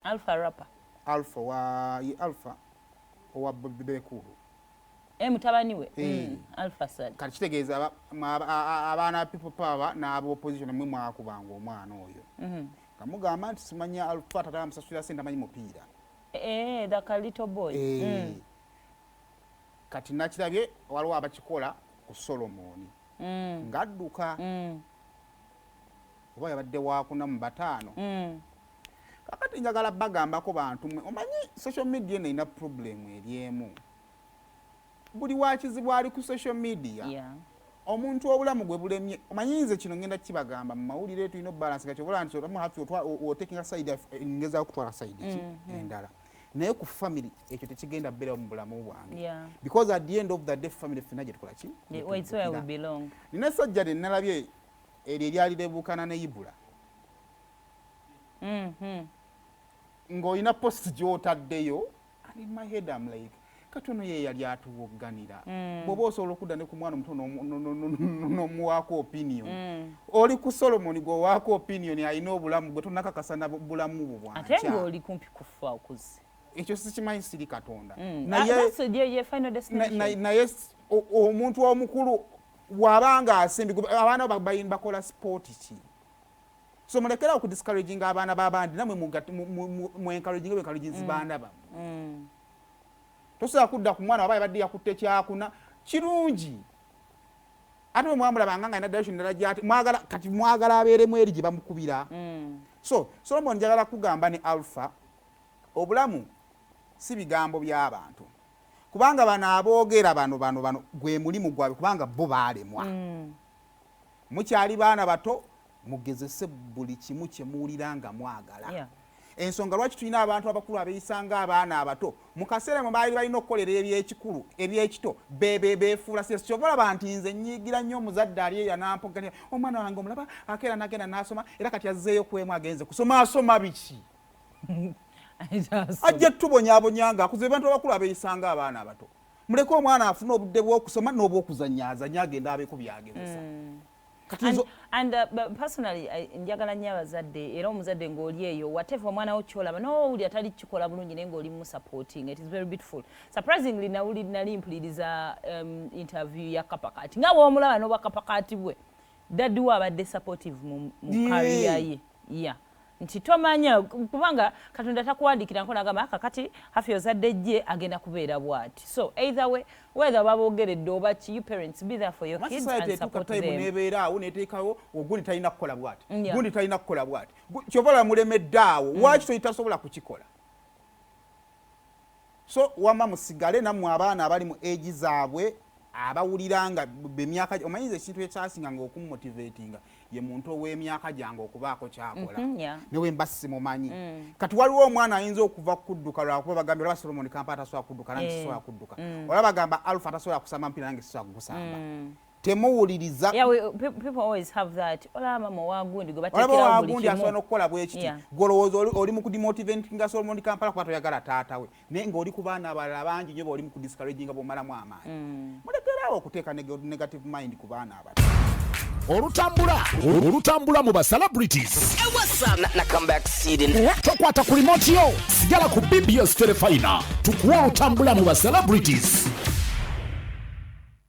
Alpha rapper. Alpha wa ye Alpha owa Bebe Cool. Eh, mutabani we. Eh. Alpha Ssali. Kati kitegeeza abaana People Power n'aba opposition mwe mwakubanga omwana oyo nga mugamba nti simanya Alpha tata amusasulira sente, amanyi mupiira. Eh, the little boy. Eh. Kati nakirabye waliwo abakikola ku Solomoni ng'adduka oba yabadde wakuna mu bataano. Kakati njagala bagambako bantu mwe, omanyi social media eno erina problem eri emu, buli wakizibu ali ku social media. Omuntu obulamu gwe bulemye, omanyi nze kino ngenda kibagamba mu mawulire, tulina obalance nga kyobola nti olamu hafi otakinga side, ngezaako kutwala side ki endala, naye ku family ekyo tekigenda beerawo mu bulamu bwange because at the end of the day family ffenna gye tukola ki? Yeah, well, it's where we belong. Nina essajja lye nalabye eryo eryali lebuukana ne Ibula ng'olina post gy'otaddeyo and in my head I'm like, katono ye yali atuwogganira. Bw'oba osobola okudda ne ku mwana omuto n'omuwaako opinion, oli ku Solomon gw'owaako opinion alina obulamu gwe tonakakasa na bulamu bwo Ate bwankya. Ng'oli kumpi kufa okuze. Ekyo sikimanyi, siri Katonda. Ah, Naye that's your final destination. Naye omuntu omukulu bw'abanga asembi abaana bakola sport ki? So mulekerawo okudiscouraginga abaana b'abandi, namwe mu encouraging encouraging baana bammwe. Tosobola kudda ku mwana waba yabadde yakutte kyakuna kirungi, ate bwe mwamulabanga nga alina direction endala gyate mwagala, kati mwagala abeeremu eri gye bamukubira. So Solomon, njagala kugamba ne Alpha, obulamu si bigambo by'abantu, kubanga bano aboogera bano gwe mulimu gwabwe, kubanga bo baalemwa. Mukyali baana bato, mugezese buli kimu kye muwulira nga mwagala. Ensonga lwaki tulina abantu abakulu abeeyisanga abaana abato, mu kaseera mwe baali balina okukolera ebyekikulu ebyekito beefuula serious. Kyova olaba nti nze nyiigira nnyo omuzadde ali eyo anampogania omwana wange, omulaba akeera nagenda n'asoma, era kati azzeeyo kwemu agenze kusoma, asoma biki? Ajja tubonyaabonya nga akuze. Abantu abakulu abeeyisanga abaana abato, muleke omwana afune obudde bw'okusoma n'obwokuzanyaazanya, agenda abeeko byagezesa. Kati And but personally njagala nnyo abazadde, era omuzadde ng'oli eyo, whatever omwana wo kyolaba nowulira tali kikola bulungi, naye ng'oli musupporting, it is very beautiful. Surprisingly, nawuli nali mpuliriza interview ya Kapakati, nga bw'omulaba n'obwa Kapakati bwe daddy we abadde supportive mu career ye, yeah, nti tomanya kubanga Katonda takuwandiikira nko nagamba kakati hafi ozadde jje agenda kubeera bw'ati. So either way, whether baboogeredde oba ki, you parents, be there for your kids and support them. Nebeera awo neteekawo ogundi talina kukola bw'ati, gundi talina kukola bw'ati. Kyova olaba mulemedde awo. Lwaki toyitasobola kukikola? So wamma musigale nammwe abaana abali mu age zaabwe abawulira nga bemyaka, omanyiza ekintu ekyasinganga okumumotivatinga ye muntu ow'emyaka gyange okubaako kyakola newe mba simumanyi. Kati waliwo omwana ayinza okuva kudduka lwakuba bagambye, olaba Solomon Kampa atasobola kudduka, nange sisobola kudduka. Olaba bagamba Alpha atasobola kusamba mpira, nange sisobola kugusamba. Temuwuliriza. Olaba mama owagundi gwe olaba owagundi asobola n'okukola bwekiti, golowooza oli mu kudemotivatinga Solomon Kampala kuba toyagala taata we, naye ng'oli ku baana abalala bangi nnyo b'oli mu kudiscouraginga bwomalamu amaanyi. Mulekeraawo okuteeka negative mind ku baana abato. Olutambula olutambula mu ba celebrities. Tokwata ku remote yo, sigala ku BBS Terefayina tukuwa olutambula mu ba celebrities.